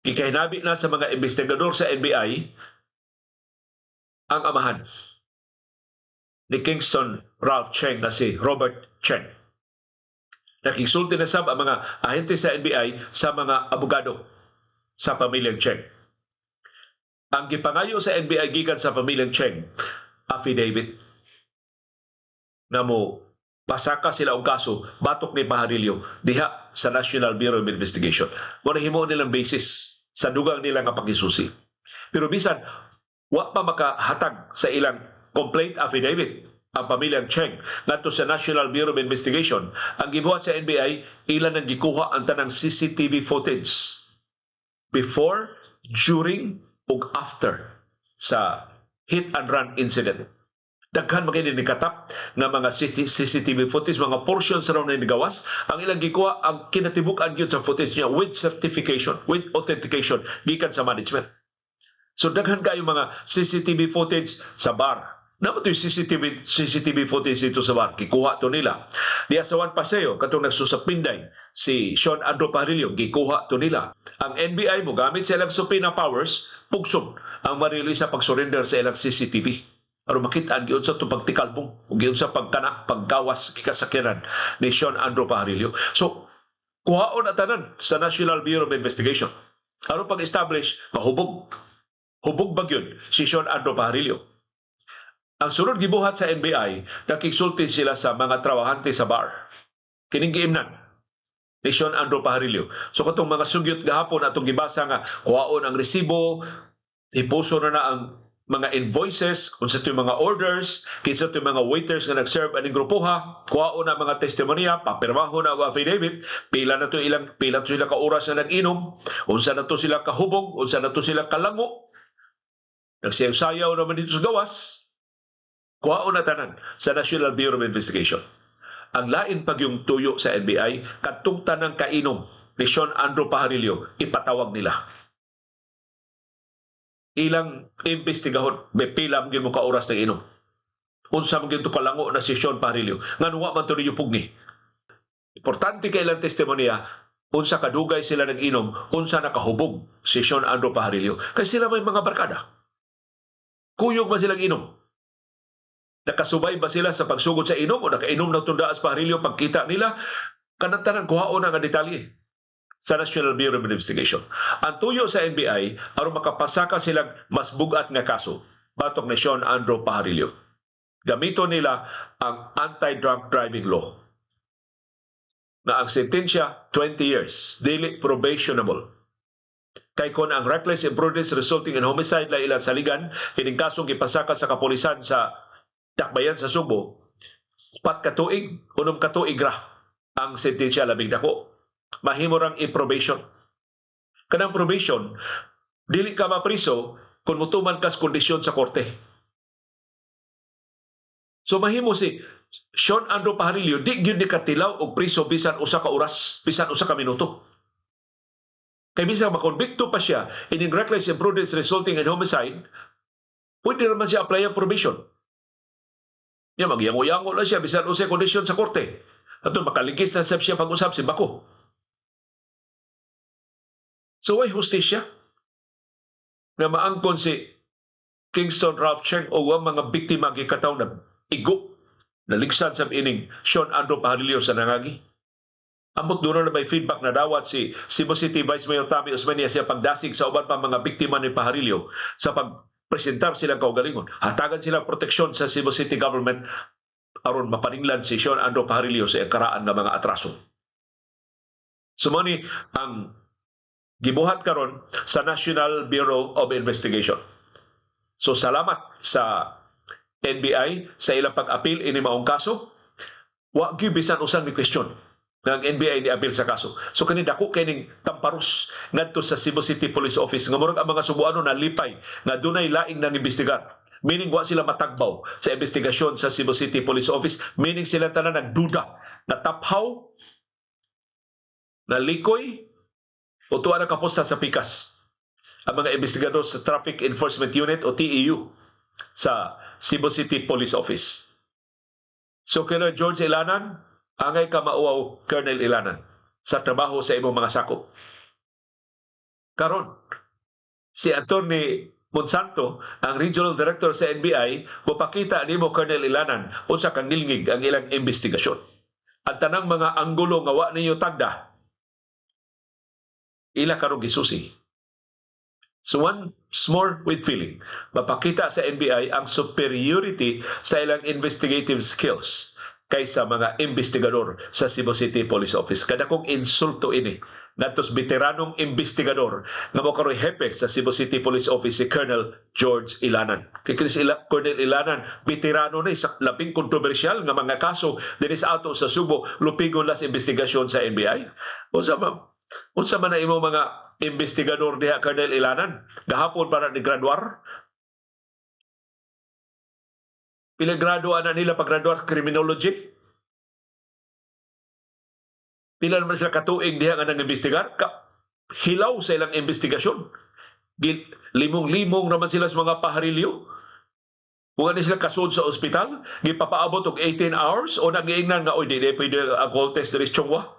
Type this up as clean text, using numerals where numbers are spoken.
Gikahinabi na sa mga investigador sa NBI ang amahan ni Kingston Ralph Cheng na si Robert Cheng. Nakigsulti na sab ang mga ahente sa NBI sa mga abogado sa pamilyang Cheng. Ang gipangayo sa NBI gikan sa pamilyang Cheng, affidavit na mo pasaka sila og kaso batok ni Pajarillo diha sa National Bureau of Investigation. Mo na himo nilang basis sa dugang nila nga pakisusi. Pero bisan wa pa makahatag sa ilang complaint affidavit ang pamilyang Cheng ngadto sa National Bureau of Investigation, ang gibuhat sa NBI, ilan ang gikuha ang tanang CCTV footage before, during ug after sa hit and run incident. Daghan man kini nikatap nga mga CCTV footage, mga portions raw na nigawas. Ang ilang gikuha ang kinatibuk-an gyud sa footage niya with certification, with authentication gikan sa management. So daghan kayo mga CCTV footage sa bar. Naa man to'y CCTV footage dito sa bar? Gikuha to nila. Diya sa One Paseo, katong nagsusapinday si Sean Andrew Pajarillo, gikuha to nila. Ang NBI mo gamit sa ilang subpoena powers, pugson ang Maria Luisa pag-surrender sa ilang CCTV. Aron makita ang giunsa to pagtikalbong o giunsa pagkana, paggawas gikasakyanan ni Sean Andrew Pajarillo. So, kuhaon na tanan sa National Bureau of Investigation. Aron pag-establish, mahubog. Hubog ba gyud si Sean Andrew Pajarillo? Ang sunod gibuhat sa NBI, nakigsulti sila sa mga trabahante sa bar. Kining giimnan ni Sean Andrew Pajarillo. So katong mga sugyot gahapon atong gibasa nga kuhaon ang resibo, ipuso na na ang mga invoices, kung sa mga orders, kinsa ito mga waiters nga nag-serve aning grupoha, kuhaon na mga testimonya, papirmahon na ang affidavit, pila to sila ka oras na nag-inom, unsa na to sila kahubog, unsa na to sila kalango, nagsayaw-sayaw naman dito sa gawas, kuhaon na tanan sa National Bureau of Investigation. Ang lain pag yung tuyo sa NBI, katong tanang kainom ni Sean Andrew Pajarillo, ipatawag nila. Ilang imbestigahon, may pila man gyud mo ka oras ng inom. Unsa man gyud to kalango na si Sean Pajarillo. Ngano wa man to ninyo pugni? Importante kay ilang testimonya, unsa kadugay sila nag-inom, unsa nakahubog si Sean Andrew Pajarillo. Kay sila may mga barkada. Kuyog man silang inom. Nakasubay ba sila sa pagsugod sa inom o nakainom na tundaas Pajarillo pagkita nila? Kanang tanan kuhaon na nga detalye sa National Bureau of Investigation. Ang tuyo sa NBI aron makapasaka silang mas bugat nga kaso batok ni Sean Andrew Pajarillo. Gamito nila ang anti-drunk driving law na ang sentensya 20 years, dili probationable. Kay kon ang reckless imprudence resulting in homicide la ilang saligan, kining kasong gipasaka sa kapulisan sa Dakbayan sa Sugbo, 4 ka tuig, 6 ka tuig ra ang sentensya labing dako. Mahimo rang i-probation. Kanang probation, dili ka mapriso kung mutuman kas kondisyon sa korte. So mahimo si Sean Andrew Pajarillo di gyud ni katilaw og priso bisan usa ka oras, bisan usa ka minuto. Kay bisan makonbikto pa siya in reckless imprudence resulting in homicide, pwede naman siya apply ang probation. Ya, magyango-yango lang siya bisan unsay kondisyon sa korte. Ato makaligis na sab siya pag-usab si Bako. So way hustisya nga maangkon si Kingston Ralph Cheng o ang mga biktima gikataw na igo naligsan sa ining Sean Andrew Pajarillo sa nangagi. Ambot doon na may feedback na dawat si Cebu City Vice Mayor Tommy Osmeña siya pagdasig sa uban pa mga biktima ni Pajarillo sa pagpresentar silang kaugalingon. Hatagan sila proteksyon sa Cebu City Government aron mapaninglan si Sean Andrew Pajarillo sa karaan nga mga atraso. So mao ni ang gibuhat karon sa National Bureau of Investigation. So salamat sa NBI sa ilang pag-apil ini maong kaso. Wa gyud bisan usang ni question nga ang NBI ni apil sa kaso. So kani dako kay ning tamparos ngadto sa Cebu City Police Office nga murag ang mga Subuano nalipay nga dunay laing nang imbestigar. Meaning wa sila matagbaw sa investigasyon sa Cebu City Police Office, meaning sila tanan nagduda na taphaw, na likoy o tuwa na kaposta sa pikas ang mga investigador sa Traffic Enforcement Unit o TEU sa Cebu City Police Office. So Colonel George Ilanan, angay ka mauwaw, Colonel Ilanan, sa trabaho sa imong mga sakop. Karon, si Attorney Monsanto, ang regional director sa NBI, mopakita nimo, Colonel Ilanan, unsa kangilngig ang ilang investigasyon. Ang tanang mga anggulo nga wa ninyo tagda, ila karon gisusi. So once more with feeling, mapakita sa NBI ang superiority sa ilang investigative skills kaysa mga investigador sa Cebu City Police Office. Kada kong insulto ini ngadto sa veteranong investigador nga mo karoy hepe sa Cebu City Police Office, si Colonel George Ilanan. Kay kini si Colonel Ilanan, veterano ni sa labing kontrobersyal nga mga kaso dinhi sa ato sa Subo, lupigon la sa investigasyon sa NBI. Unsa man na imo mga investigador diha, Colonel Ilanan? Gahapon para ni graduar? Pila grado ana nila pag-graduar criminology? Pila naman sila katuig diha nga nang-investigar? Hilaw sa ilang investigasyon. Limong-limong naman sila sa mga paharilyo. Wa ni sila kasud sa ospital, gipapaabot og 18 hours o nagiingnan nga, "Oy, di pwede alcohol test diri sa Chong Hua."